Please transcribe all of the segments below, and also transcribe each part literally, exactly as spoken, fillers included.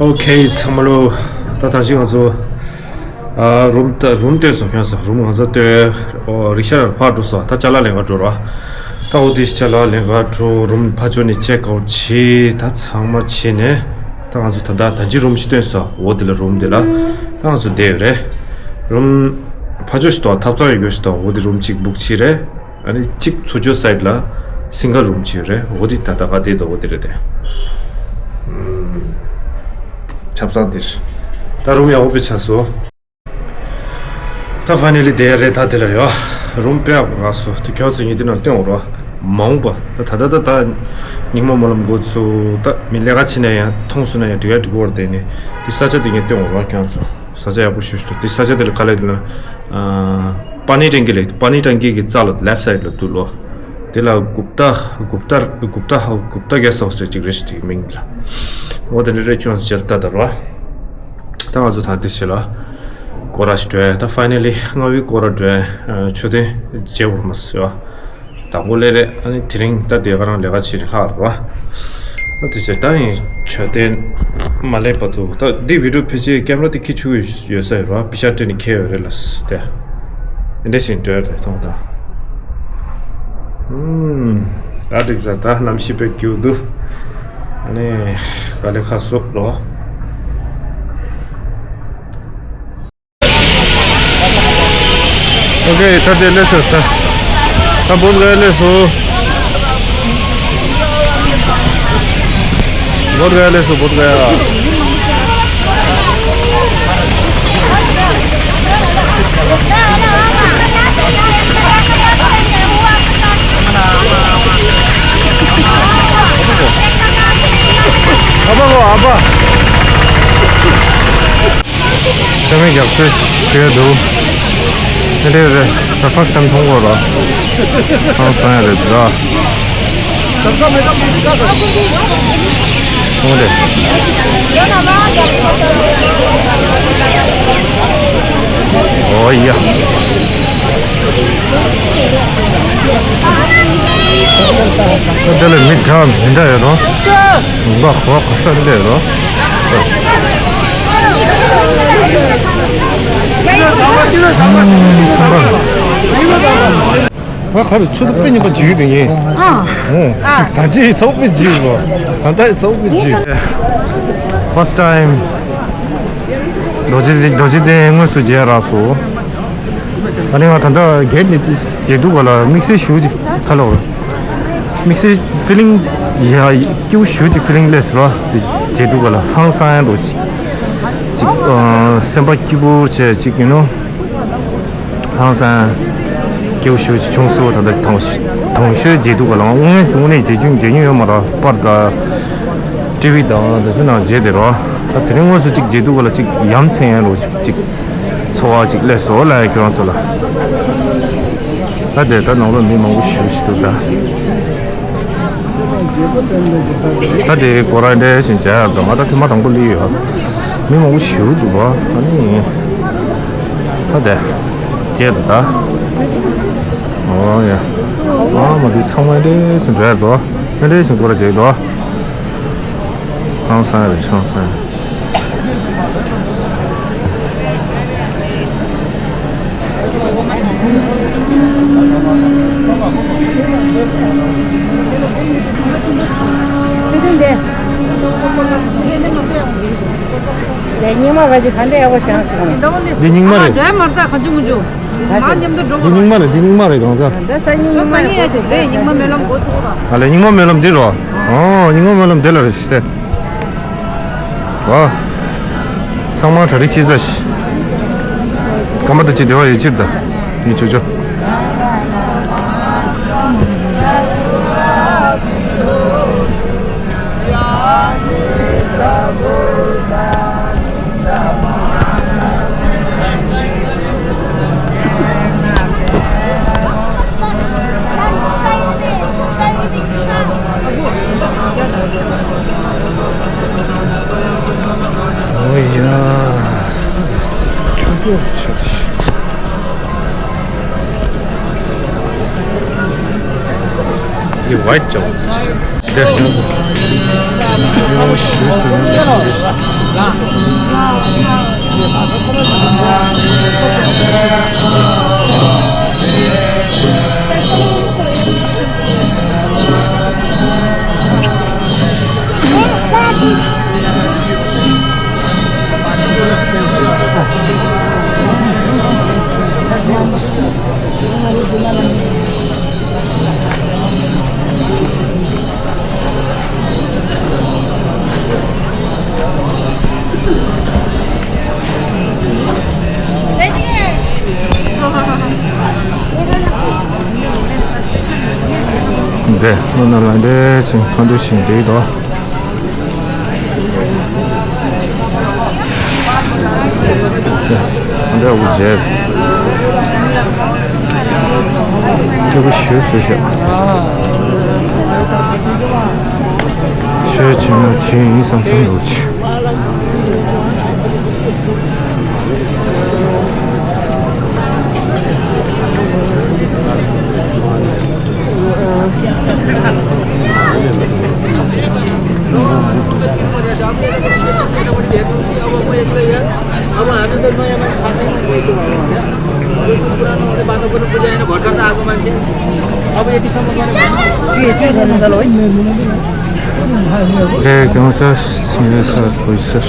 ཨོ་ཁེ། ཚང་མ་ལོ། ད་ད་ཅི་ང་ཚོ་ཨ་རུམ་ད་རུམ་སྟོན་སོང་། ཁྱོད་ཚོ་རུམ་ང་ཚོ་སྟོན། ཨོ་རིག་ཤ་ར་ཕར་འགྲོ་སོང་། ད་ཅ་ལག་ལེན་ག་འགྲོ་ར། ད་འོ་དེ་ཅ་ལག་ལེན་ག་འགྲོ། རུམ་ཕར་ཕྱོགས་ནས་ཅེག་ཨའུཊ་བྱས། ད་ཚང་མ་བྱས་ནས་ད་ང་ཚོ་ད་ད་ད་ཅི་རུམ་ཞིག་སྟོན་སོང་། འོ་དེ་ལ་རུམ་དེ་ལ་ད་ང་ཚོ་བསྡད་ཡོད་རེད། རུམ་ཕར་ཕྱོགས་ཞིག་ཏོ་ཐབ་ཚང་ཡོད་ཞིག་ཏོ། འོ་དེ་རུམ་གཅིག་བུག་བྱས་རེད། ཨ་ནི་གཅིག་ཚུར་ཕྱོགས་སའིཌ་ལ་སིང་གལ་རུམ་ཅིག་ཡོད་རེད། འོ་དེ་ད་ད་ག་དེ་དོ་འོ་དེ་རེད་དེ། ཨུམ། ཆབ་གསང་འདིར་ད་རུམ་ཡག་པོ་དཔེ་ཆགས་སོང་། ད་ཕའི་ནལ་ལི་དེ་རེད། ད་དེ་ལ་ཡོད་རུམ་དཔེ་ཡག་པོ་ང་སོ། དེ་ཁྱོད་ཚོ་ཉིད་དེ་ནང་སྟོན་འོ་རོ། མ་འོངས་པ་ད་ད་ད་ད་ད་ཉིན་མོ་སྨོན་ལམ་འགོ་ཚུགས། ད་མི་ལས་ཀ་བྱེད་ན་ཡང་མཐོང་སོང་ན་ཡང་འགྲིག་ཡ་འགྲིག་གོ་ར། དེ་ནི་དེ་ས་ཆ་དེ་ངས་སྟོན་འོ་རོ་ཁྱོད་ཚོ། ས་ཆ་ཡག་པོ་ཞུ་ཞུ་དེ། ས་ཆ་དེ་ལ་ག་ལ་ཡིན་ན། པ་ནི་ཊང་ཀི་ལ། པ་ནི་ཊང་ཀི་གི་རྩ་ལ་ལེཕ་སའིཌ་ལ་འདུག་ལོ། དེ་ལ་གུབ་ཏ་གུབ་ཏ་གུབ་ཏ་ཧའུ་གུབ་ཏ་གེ་སི་ཊ་ཧའུ་སི་རེད་ཅིག་རེད་ཞུ་དེ་མིང་ལ། འོ་དེ་འདྲ་རེད། ཁྱོད་ཚོ་ཇལ་ཏ་དར་བ། ད་ང་ཚོ་ད་དེ་བྱེད་ལ་སྐོར་ར་ཞིག་འགྲོ། ད་ཕའི་ནལ་ལི་ལྔ་བའི་སྐོར་ར་འགྲོ། མཆོད་རྟེན་མཇལ་བར་མ་ཟེར་བ། དང་པོ་ལས་རེད། ཨ་ནི་དེ་རིང་ད་དེ་ག་རང་ལས་ཀ་བྱེད་ནས་ལྷག་རེད་བ། ཨ་དེ་ཚོ་ད་ཡིན་མཆོད་རྟེན་མ་སླེབས་བར་དུ། ད་འདི་བི་ཌིའོ་ཕལ་ཆེར་ཀེམ་ར་དེ་ཁྱེར་ཆུག་ཡོད་ས་ཡོད་རེད་བ། པི་ཤ་སྤྲད་ནས་ཁྱེར་ཡོད་རེད་ལ་དེ། འདི་འདྲ་ཞིག་འགྲོ་རེད་མཐོང་དང་། ཨུམ། ད་འགྲིག་ས། ད་གནམ་གཤིས་དཔེ་སྐྱིད་འདུག་ཨ་ནི་དཀའ་ལས་ཁག་སོགས་རོ། ཨོ་ཁེ། ད་དེ་སླེབས་སོང་། ད་ད་བོད་ག་སླེབས་སོང་། བོད་ག་སླེབས་སོང་། བོད་ག། ཨ་ཕ་གོ་ཨ་ཕ། ཤ་མེད་རྒྱག་ཚོད་བྱས་འདུག་དེ་འདྲས་རེད། ད་ཕར་སི་ཊའིམ་མཐོང་གོ་ར། ཧང་སང་ཡ་རེད་ར། མཐོང་རེད། ཨོ་ཡ། དེ་ལ་མི་འདྲ་མི་འདྲ་ཡོད་རོ། ཡིན་པ་གོ་ག་ས་འདྲ་ཡོད་རོ། ཨ་ག་རེ་ཆུ་ཚོད་དཔེ་ཉེ་པ་འཇུས་དེ་ཡིན། ཨ། ཨོ། ད་ཅི་ཚོགས་པའི་འཇུས་རོ། ད་ལྟ་ཚོགས་པའི་འཇུས། First time རྡོ་རྗེ་རྡོ་རྗེ་གདན་དངོས་སུ་མཇལ་རག་སོང་། ཨ་ནི་ང་ད་ལྟ་གེ་ཊི་ནས་མཇལ་དུས་ག་ལ་དམིགས་བསལ་ཞེ་པོ་ཅིག་ག་ལ་བར། དམིགས་བསལ་ཕི་ལིང་ཡ་སྐྱིད་པོ་ཞེ་པོ་ཅིག་ཕི་ལིང་སླེབས་སོང་ར། དེ་མཇལ་དུས་ག་ལ་ཧང་སང་ཡ་འདྲ་ཅིག་ཅིག་ཨ་སེམས་པ་སྐྱིད་པོ་བྱས་ཅིག་ཡིན་ནོ། ཧང་སང་སྐྱིད་པོ་ཞེ་པོ་ཅིག་བྱུང་སོང་། ད་ལྟ་དང་དང་ཤོས་མཇལ་དུས་ག་ལ་དངོས་སུ་དངོས་གནས་མཇལ་རྒྱུ་མཇལ་མྱོང་ཡོད་མ་རེད། པར་དང་ཊི་ཝི་དང་དེ་ཚོ་ནང་མཇལ་བསྡད་རོ། ད་དེ་རིང་དངོས་སུ་ཅིག་མཇལ་དུས་ག་ལ་ཅིག་ཡ་མཚན་ཡང་རོ་ཅིག་ཚོར་བ་ཅིག་སླེབས་སོང་ལ་ཡ་ཁྱོད་རང་ཚོ་ལ། ད་དེ་ད་ནང་ལོགས་མི་མང་པོ་ཞེ་པོ་ཅིག་འདུག་ད། ད་དེ་སྐོར་ར་འདྲ་ཞིག་མཇལ་ཡག་འདུག་ང་ད་ཐེངས་མ་དང་པོ་སླེབས་ཡོད། མི་མང་པོ་ཞེ་པོ་འདུག་བ། ཨ་ནི་ད་དེ་མཇལ་འདུག་ད། ཨོ་ཡ། ཨ་མ་དེ་ཚང་མ་འདྲ་ཞིག་འགྲོ་ཡག་འདུག་ཨ་འདྲ་ཞིག་སྐོར་ར་མཇལ་འདུག་ཧང་སང་རེད། ཧང་སང་། རྙིང་མ་ག་ཅིག་ག་འདྲ་ཡག་པོ་བཞེངས་སོང་། འདི་རྙིང་མ་རེད། འདྲ་མ་རེད་ད་ག་ཅུང་མི་འཇུ། མ་མཉམ་དུ་འགྲོ་འདི་རྙིང་མ་རེད། འདི་རྙིང་མ་རེད་གང་ཟག་འདི་ས་རྙིང་མ་ས་རྙིང་ཡ་ཅིག་རེད། རྙིང་མ་སྨོན་ལམ་འགོ་ཚུགས་ར། ཨ་ལས་རྙིང་མ་སྨོན་ལམ་འདི་རོ། ཨོ་རྙིང་མ་སྨོན་ལམ་འདི་ལ་རེད་ཤི་སྟེ། ཨོ། ཚང་མ་གྲ་སྒྲིག་བྱེད་ས་ཤི། སྐར་མ་ད་ཅི་བདེ་བ་ཡོད་ཕྱིར་ད། ཡིད་ཆོག་ཆོག་ཨོ་ཡ། ཆུ་བོ་ཆེ། འདི་ཝའིཊ་ཅོག་ལེཊ་སི་གོ། འདི་ནང་ལ་འདྲེ་ཅིང་ཁ་འདུ་ཞིང་འདྲེ་དོ། འདྲེ་འུ་ཇེ། ཁྱེད་ཀྱི་ཞུ་ཟེར་ཤག་ཆོས་ཆེན་མོ་ཆེན་ཡིན་བསམ་བསམ་འདུག་ཅིང་། འདྲེ་གང་ས་ཚིག་ས་བོད་སར།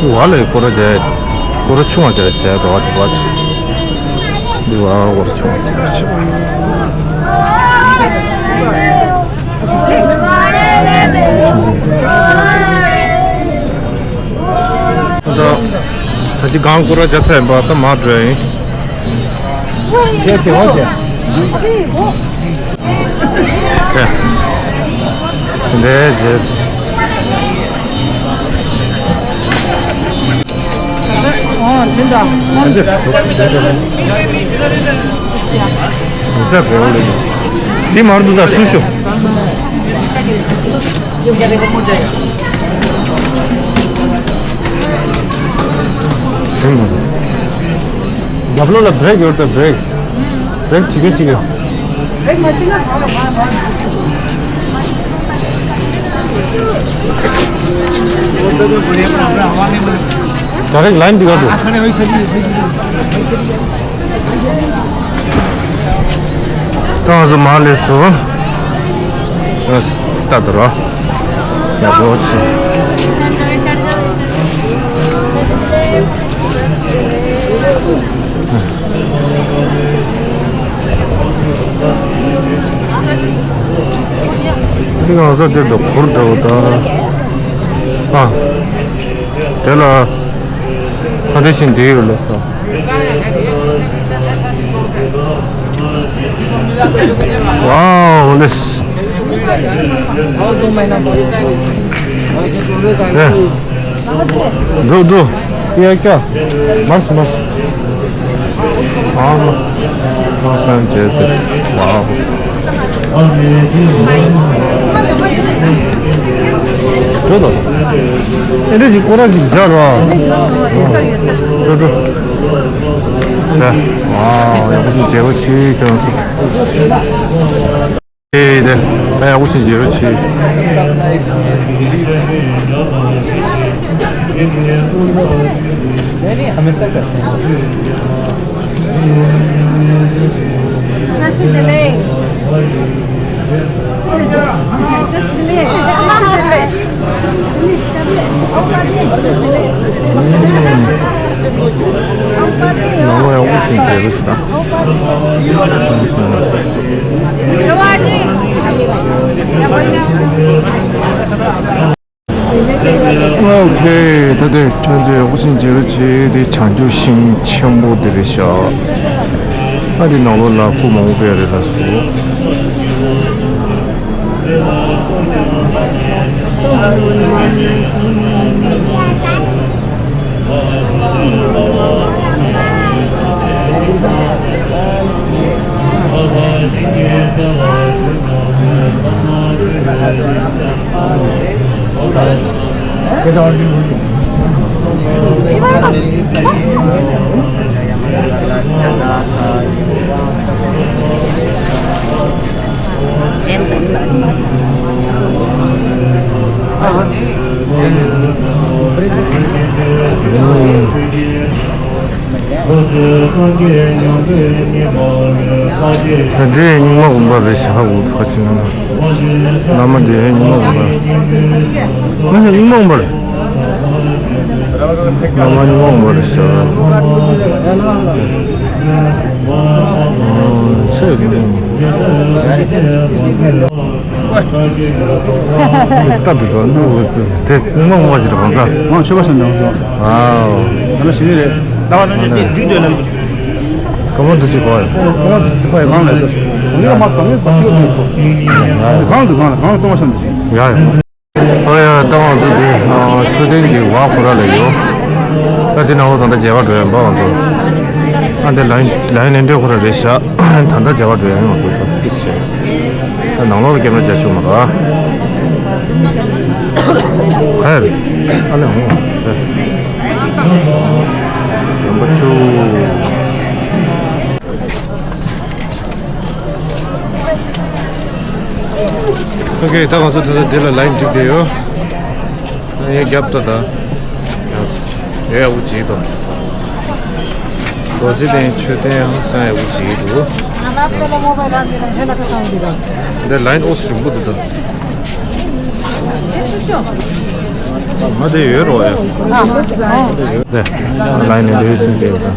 ཝ་ལེ་སྐོར་ར་རྒྱག་སྐོར་ར་ཆུང་བ་རྒྱག་བྱས་རོགས་བ་འདི་བ་འདི་བ་སྐོར་ར་ཆུང་བ་རྒྱག་བྱས། ད་ཅི་གང་སྐོར་ར་རྒྱག་ཚར་ཡིན་པ་ད་མར་འགྲོ་ཡིན། ཁྱེད་ཀྱི་འོ་ཁྱེད། འདས་རྗེས། འོ་དེ་འདྲ། འདི་མར་འདུག་ད་སུ་ཤོག་རྒྱབ་ལོགས་ལ་བྷི་རེག་ཡོད་ད་བྷི་རེག་བྷི་རེག་བྱེད་ཀྱི་བྱེད་ཀྱི། བྷི་རེག་མ་བྱེད་ན། ད་རེག་ལན་འདི་ག་འདུག་ད་ང་ཚོ་མར་སླེབས་སོང་། ཨ་ལྟ་དུ་ར། ཡག་པོ་ཆེ། འདི་ང་ཚོ་འདིར་དུ་གུར་འདྲ་བོ་དང་། ཨ། དེ་ལ་ཁ་འདི་བཞིན་འདི་ཡོད་ལ་སོ། ཝའོ་ལེས། འདུག་འདུག་ཡ་ཀྱ། མར་སོང་མར་སོང་། ཨ་མ། ཨ་སང་བྱས་ཏེ། ཝའོ། འགྲོ་དང་། ཨེ་འདྲ་ཞིག་སྐོར་ར་ཞིག་བཞག་ར། འགྲོ་འགྲོ། ད། ཝའོ་ཡག་པོ་ཞིག་མཇལ་བ་ཆེ་ཁྱོད་ཚོ། ཨེ་དེ། ད་ཡག་པོ་ཞིག་མཇལ་བ་ཆེ། हमेशा करते हैं। ཨོ་ཁེ། ད་ལྟའི་ཁྱོད་ཚོས་ཡག་པོ་ཞིག་མཇལ་རོགས་བྱེད། དེ་བྱང་ཆུབ་ཤིང་ཆེན་པོ་དེ་རེད་ཤག་ཨ་དེ་ནང་ལོགས་ལ་སྐུ་མང་པོ་ཡོད་རེད་ལ་སོ། འདི་རྙིང་མ་དགོན་པ་རེད་ཤག་འུ་ཐག་ཆོད་ན། བླ་མ་འདི་རྙིང་མ་དགོན་པ། ང་ཚོ་རྙིང་མ་དགོན་པ་རེད། བླ་མ་རྙིང་མ་དགོན་པ་རེད་ཤག་ཨོ། ཆེ་གི། སྟབས་བདེ་བ་འདུག་དེ་རྙིང་མ་དགོན་པ་ཞིག་རེད་གང་ཟག་ཨང་། ཆོས་པ་སོང་ནང་སོང་། ཨའོ། ད་ལ་ཞི་མི་རེད། ལྟ་བ་ནང་བཞིན་དེ་འགྲིག་འདོད་ལ། ཀ་མ་དུ་ཅི་གོ་ཡ། ཀ་མ་དུ་ཅི་གོ་ཡ་གང་ལ་ཟེར། ངས་མ་གང་ངས་གང་ཞིག་ཡོད་ནས་སོ། གང་དུ་གང་ལ་གང་ལ་གཏོང་བ་བསམ་དུ་ཅི། ཡ་ཡ། ཨོ་ཡ། ད་ང་ཚོ་དེ་མཆོད་རྟེན་གྱི་བ་ཁོ་ར་ལ་ཡོད། ད་དེ་ནང་ལོ་ད་ལྟ་མཇལ་ཁ་འགྲོ་ཡ་འབའ་ང་ཚོ། ཨ་འདི་ལ་ཡིན་ལ་ཡིན་ནས་འདྲེ་ཁོ་ར་རེད་ཤག་ད་ལྟ་མཇལ་ཁ་འགྲོ་ཡ་ཡིན་ང་ཚོ་ཚོ་ཏིས་བྱས། ད་ནང་ལོགས་ལ་སྐྱེལ་མ་བྱ་ཆོག་མ་ར། ཧེ། ཨ་ལེ་ཧོ། ཧེ། Number two. Okay, ད་ང་ཚོ་ད་ལྟ་འདི་ལ་ལ་ཡིན་འགྲིག་བསྡད་ཡོད། ད་ཡའི་རྒྱབ་ད་ད། ཡ་ཡ་འུ་ཅིག་དང་། རྡོ་རྗེ་གདན་མཆོད་རྟེན་ཡང་སང་ཡ་འུ་ཅིག་འདུག་འདི་ལ་ཡིན་ཨོ་སི་ཞུགས་པོ་འདུག་ད། ང་དེ་ཡོད་རོགས་ཡ། ལ་ཡིན་ནས་འདི་ཡོད་སུན་དེ་ཡོད་ད།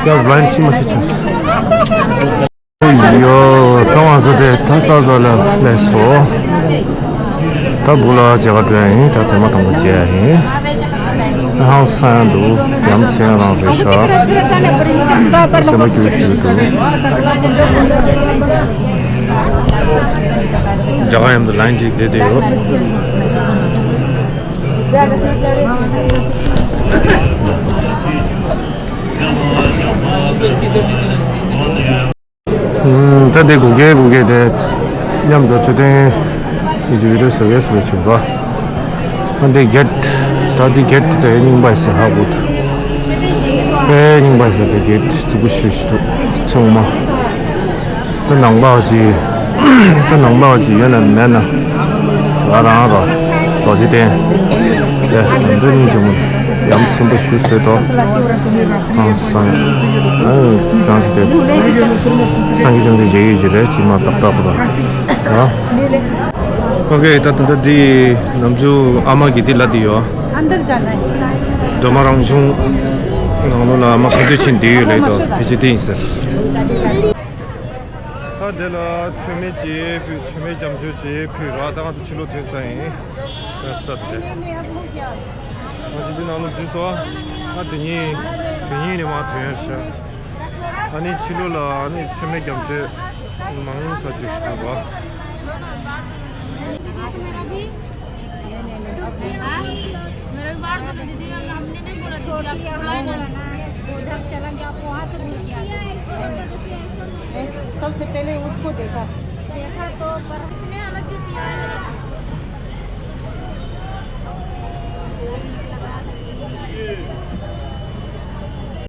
ཡ་ལ་ཡིན་ཤི་མ་ཤི་ཆུ། ཡོ། ད་ང་ཚོ་དེ་ད་ཙག་ཙག་ལ་སླེབས་སོང་། ད་བུ་ལ་མཇལ་ཁ་སྤྲོད་ཡ་ཡིན། ད་དེ་མ་དང་པོ་མཇལ་ཡ་ཡིན། ཧང་སང་ཡ་འདུག་ཡ་མཚན་རང་རེད་ཤག་སེམས་པ་སྐྱིད་པོ་ཞིག་འདུག་མཇལ་ཁ་ཡ་མདོ་ལ་ཡིན་འགྲིག་བསྡད་བསྡད་ཡོད། ད་འདི་སྒུག་གེ་སྒུག་གེ་དེ་མཉམ་དུ་མཆོད་རྟེན་གྱི་བི་ཌིའོ་བཟོ་གེ་བཟོ་གེ་བྱུང་བ། ད་འདི་གེ་ཊི་ད་འདི་གེ་ཊི་དེ་རྙིང་པ་ཟེར་ཧ་གོ་ཐུབ། དཔེ་རྙིང་པ་ཟེར་དེ་གེ་ཊི་རྫིག་པོ་ཞེ་པོ་ཞིག་འདུག་ཚང་མ། ད་ནང་པ་ཅིག་ད་ནང་པ་ཅིག་ཡོད་ན་མེད་ན། ང་རང་ར་རྡོ་རྗེ་གདན་དེ་འདི་གཉིས་ཀྱི་མུ་ཡ་མཚན་པོ་ཞིག་བཟོས་ཏོ། ཨང་སང་། ཨ་གང་ཞིག་དེ་སངས་རྒྱས་བཅོམ་ལྡན་འདས་ཡོད་ཀྱི་རེད་ཅིག་མ་ཏག་ཏག་པོ་ར། ཨ། ཨོ་ཀེ། ད་ད་ད་འདི་ནམ་རྒྱུན་ཨ་མ་གིས་འདི་ལབ་བསྡད་ཡོད། अंदर जाना है। སྒྲོལ་མ་རང་བྱུང་ནང་ལོགས་ལ་ཨ་མ་ག་དུས་ཕྱིན་བསྡད་ཡོད་ལབ་དོ། ཕལ་ཆེར་འདི་ཡིན་ཟེར། ད་འདི་ལ་མཆོད་མེ་ཅིག་ཕུལ། མཆོད་མེ་རྒྱ་མཆོད་ཅིག་ཕུལ་ར། ད་ང་ཚོ་ཕྱི་ལོགས་ཐོན་ཚར་ཡིན། ཡ་སི་ད་དེ། ང་ཚོ་འདི་ནང་ལ་འཛུལ་སོང་། ཨ་དེ་གཉིས་དེ་གཉིས་ནས་མར་ཐོན་ཡ་ཤག་ཨ་ནི་ཕྱི་ལོགས་ལ་ཨ་ནི་མཆོད་མེ་རྒྱ་མཆོད་མང་ཐག་ཆོད་ཞིག་འདུག་པ། मेरा भी हाँ? मेरा भी बाहर दो दीदी, हमने नहीं बोला दीदी, आप छोटी बुलाए ना। है ना, उधर चला गया, आप वहाँ से भूल गया। सबसे पहले उसको देखा। देखा तो पर इसने अलग से किया है।